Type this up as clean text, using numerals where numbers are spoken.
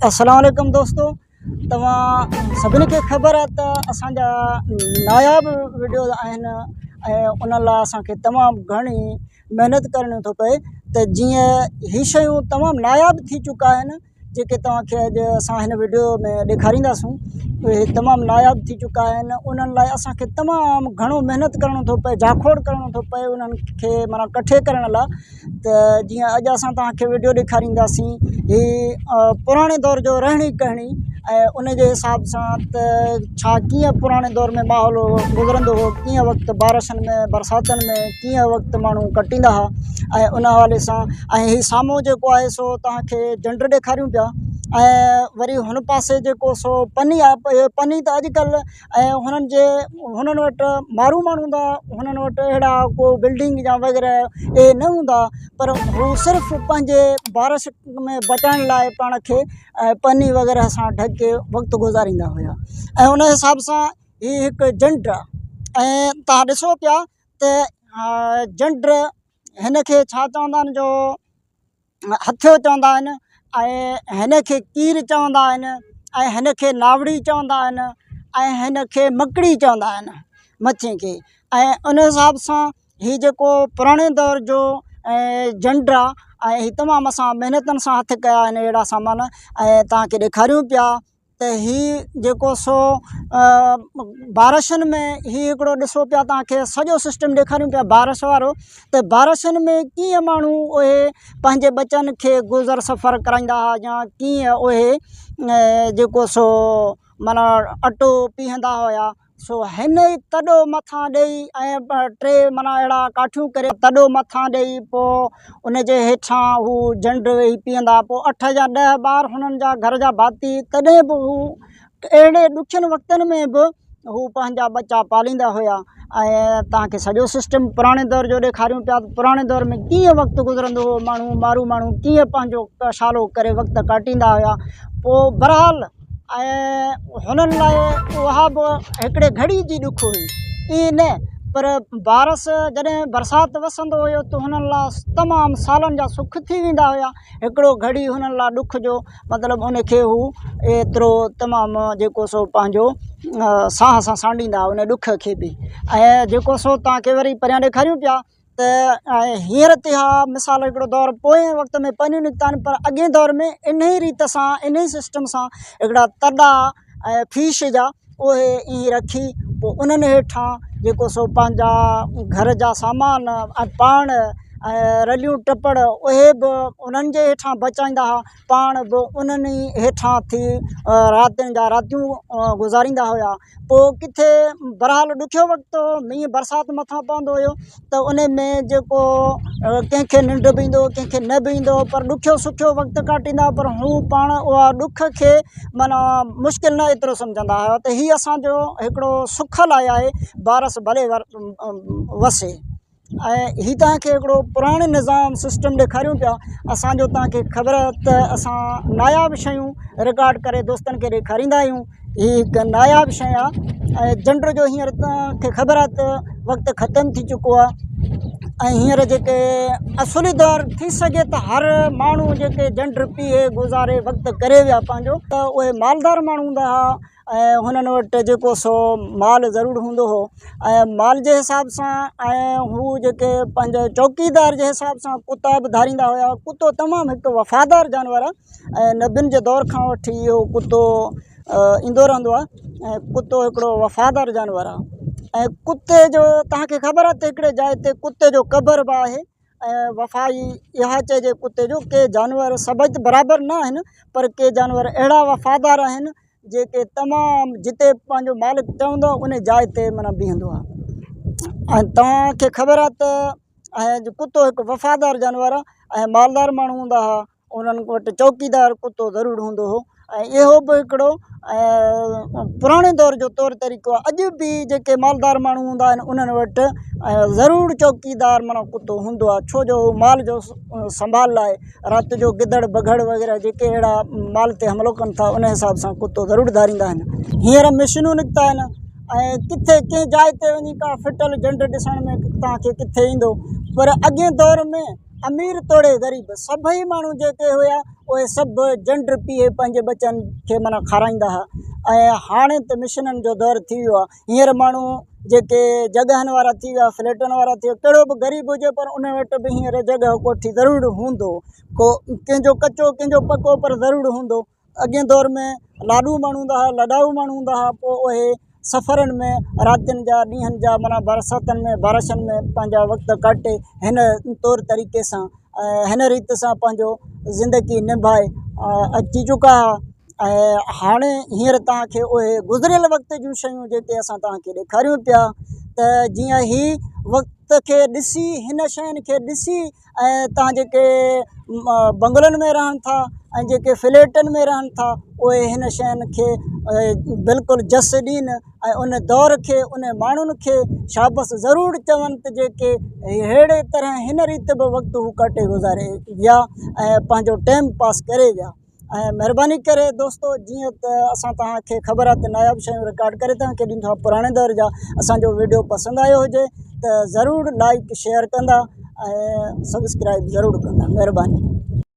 السلام عليڪم دوستو توهان سڀني کي خبر آهي ته اسان جا ناياب وڊيوز آهن ۽ ان لاء اسان کي تمام گهڻي محنت ڪرڻي ٿو پئي ته جيئن هي شيون تمام ناياب ٿي چڪا آهن جيڪي توهان کي اڄ اسان هن وڊيو ۾ ڏيکارينداسون اهي تمام ناياب ٿي چڪا آهن انهن لاء اسان کي تمام گهڻو محنت ڪرڻو ٿو پئي جاکوڙ ڪرڻو ٿو پئي انهن کي معنيٰ ڪٺي ڪرڻ لاء ته جيئن اڄ اسان توهان کي وڊيو ڏيکارينداسين هي پراڻي دور جو رهڻي ڪهڻي ۽ ان جي حساب سان ته ڇا ڪيئن پراڻي دور ۾ ماحول گذرندو هو ڪيئن وقت بارشن ۾ برساتن ۾ ڪيئن وقت ماڻهو ڪٽيندا هئا ۽ ان حوالي سان ۽ هي سامهون جيڪو آهي سو توهان کي جنڊ ڏيکاريون پيا ۽ وري هن پاسي جيڪو سو پني آهي پني ته اڄڪلهه ۽ هنن جي هنن وٽ مارو ماڻهو هوندا هنن وٽ اهڙا ڪو بلڊنگ يا وغيره اهي نه هوندا پر هو صرف پنهنجي بارش ۾ بچائڻ لاء پاڻ کي پني وغيره سان ڍڪي وقت گذاريندا هيا ۽ ان حساب سان هي هڪ جنڊ آهي ۽ توهان ڏسو پيا ته جنڊ هن کي ڇا چوندا آهن جو هٿيو چوندا آهن ۽ هن کي ڪير چوندا آهن ۽ هن کي ناوڙي چوندا آهن ۽ هن کي مڪڙي چوندا آهن مڇي کي ۽ ان حساب سان هي جيڪو پراڻي دور جو جنڊ آهي ۽ هي تمام اسان محنتن سان هٿ ڪيا آهن اهڙا سامان ۽ توهان کي ڏيکاريون پيا ته هي جيڪو سو بارشن ۾ هي هڪڙو ڏسو پيا توهان کي سڄو سسٽم ڏيکاريون پيا بارش وارو ته بارشن ۾ ڪيئن ماڻهو اهي پنهنجي ٻچن کي گذر سفر ڪرائيندا هئا يا ڪيئن اهي جيڪو سو معنيٰ اٽو پيهندا هيا سو هن ئي تڏو مٿان ڏيئي ۽ ٽي معنيٰ اهڙا ڪاٺيون ڪري تڏو مٿان ڏيئي پوء ان جي هيٺان هو جنڊ ويهي پيئندا پوء اٺ يا ڏهه ٻار هنن جا گهر جا ڀاتي تڏهن به هو اهڙي ڏکين وقتن ۾ به هو پنهنجا ٻچا پاليندا هيا ۽ توهان کي سڄو سسٽم پراڻي دور جو ڏيکاريون پيا ته پراڻي دور ۾ ڪيئن وقت گذرندو هو ماڻهو مارو ماڻهو ڪيئن پنهنجو ڪشالو ڪري وقت ڪاٽيندا هيا پوء بهرحال ۽ هنن لاء اها به هڪڙي گهڙي جي ڏک هئي ائين نه پر بارس جڏهن برسات وسندو هيو ته هنن لاء تمام سالن جا سک ٿي ويندا هيا هڪڙو گهڙي هنن لاء ڏک جو مطلب ان کي هو ايترو تمام جيڪو سو پنهنجو ساهه سان سانڍيندا ان ڏک کي به ۽ جيڪو سو توهان کي وري پريان ڏيکاريون پيا ته هينئر ته اها مثال هڪڙو دور پوئين وقت ۾ پنيون نڪتا آهن پر اڳئين دور ۾ انهي ريت سان انهي سسٽم سان هڪڙا تڏا ۽ فيش جا اهي ائين رکي پوء انهن هيٺان جيڪو سو پنهنجا گهر جا سامان ۽ پاڻ ۽ رليون ٽپڙ اهي به انهن جي هيٺان بچائيندا هئا پاڻ به انهن ئي هيٺان ٿي راتين جا راتيون گذاريندا هيا پوء ڪٿي بهرحال ڏکيو وقت هو مينهن برسات مٿان پوندو هيو ته ان ۾ جيڪو ڪنهن کي ننڊ به ايندو هو ڪنهن کي نه به ايندو هو پر ڏکيو سکيو وقت ڪاٽيندا پر هو پاڻ اها ڏک کي معنيٰ مشڪل نه ايترو سمجهندا هيا ته هي اسانجو هڪڙو سک لاء آهي بارس ڀلي وسي. ۽ هي توهان کي هڪڙو پراڻي نظام سسٽم ڏيکاريون پيا اسانجو توهان کي خبر ته اسان ناياب شيون رڪارڊ ڪري دوستن کي ڏيکاريندا آهيون هي هڪ ناياب شي آهي ۽ جنڊ جو هينئر توهان کي خبر آهي ته وقت ختم ٿي چڪو آهي ۽ هينئر جيڪي اصولي دور ٿي سگهي ته هر ماڻهو جيڪي جنڊ پيهي گذاري وقت ڪري ويا پنهنجو ته اهي مالدار ماڻهو هوندا هئا ۽ هنن وٽ جيڪو سو مال ضرور هوندو هو ۽ مال جي حساب سان ۽ هو جيڪي پنهنجو چوڪيدار جي حساب سان ڪتا به ڌاريندا هيا ڪتو تمام هڪ وفادار جانور آهي ۽ نبين جي دور کان وٺي اهو ڪتو ايندو رهندو آهي ۽ ڪتو هڪڙو وفادار جانور آهي ۽ ڪتي جو توهان کي خبر آهي ته هڪڙي جاء تي ڪتي جو قبر به آهي ۽ وفائي اها چئجي ڪتي جو ڪي جانور سڀئي ته برابر نه آهن پر ڪي جانور اهڙا وفادار آهن جيڪي تمام جتي پنهنجو مالڪ چوندو آهي ان جاء تي معنيٰ بيهندو آهي ۽ توهان کي خبر آهي ته ۽ ڪتو هڪ وفادار جانور آهي ۽ مالدار ماڻهو هوندا هئا انهن وٽ چوڪيدار ڪتو ضرور هوندو هو ۽ اهو به هڪڙو پراڻي دور جو طور طريقو آهي اڄ به جيڪي مالدار ماڻهو هوندا آهن انهن وٽ ضرور چوڪيدار معنيٰ ڪتو هوندو آهي ڇو جو هو مال جو سنڀال لاء رات جو گدڙ بگهڙ وغيره جيڪي اهڙا مال تي حملو ڪن ٿا ان حساب سان ڪتو ضرور ڌاريندا آهن هينئر مشينون نڪتا آهن ۽ ڪٿي ڪنهن جاء تي وڃي ڪا ڦٽل جنڊ ڏسڻ ۾ توهان کي ڪٿي ايندو پر اڳئين دور ۾ امير توڙي غريب سڀئي ماڻهو جيڪي هيا اهي سڀ جنڊ پيهي پنهنجي ٻچن کي معنيٰ کارائيندا ها ۽ هاڻي ته مشينن جو دور ٿي ويو آهي هينئر ماڻهو جيڪي جڳهن وارا ٿي ويا فليٽن وارا ٿي ويا ڪهڙو به غريب هجي پر ان وٽ به هينئر جڳهه ڪوٺي ضرور هوندو ڪو ڪنهن جو ڪچو ڪنهن جو پڪو پر ضرور هوندو اڳئين دور ۾ لاڏو ماڻهو هوندا هئا لڏائو ماڻهو هوندا هئا پوء اهي سفرن ۾ راتين جا ڏينهن جا معنيٰ برساتن ۾ بارشن ۾ پنهنجا وقت ڪاٽي هن طور طريقي سان هن ريت سان پنهنجو زندگي نڀائي اچي چڪا هئا ۽ هاڻي هينئر توهان کي اهي گذريل وقت جون شيون جيڪي اسان توهان کي ڏيکاريون پيا ته جيئن هي وقت کي ڏسي هن شين کي ڏسي ۽ تان جيڪي بنگلن ۾ رهن ٿا ۽ جيڪي فليٽن ۾ رهن ٿا اهي هن شين کي بلڪل جس ڏين ۽ ان دور کي ان ماڻهن کي شابس ضرور چون ته جيڪي اهڙي طرح هن ريت به وقت هو ڪاٽي گذاري ويا ۽ پنهنجو ٽائيم پاس ڪري ويا ۽ مهرباني ڪري دوستو جيئن ته اسان توهان کي خبر آهي ته ناياب شيون رڪارڊ ڪري توهان کي ڏيندو آهيان پراڻي دور جا اسان جو ويڊيو پسند آيو هجي ته ضرور لائڪ شيئر ڪندا ۽ سبسڪرائب ضرور ڪندا مهرباني.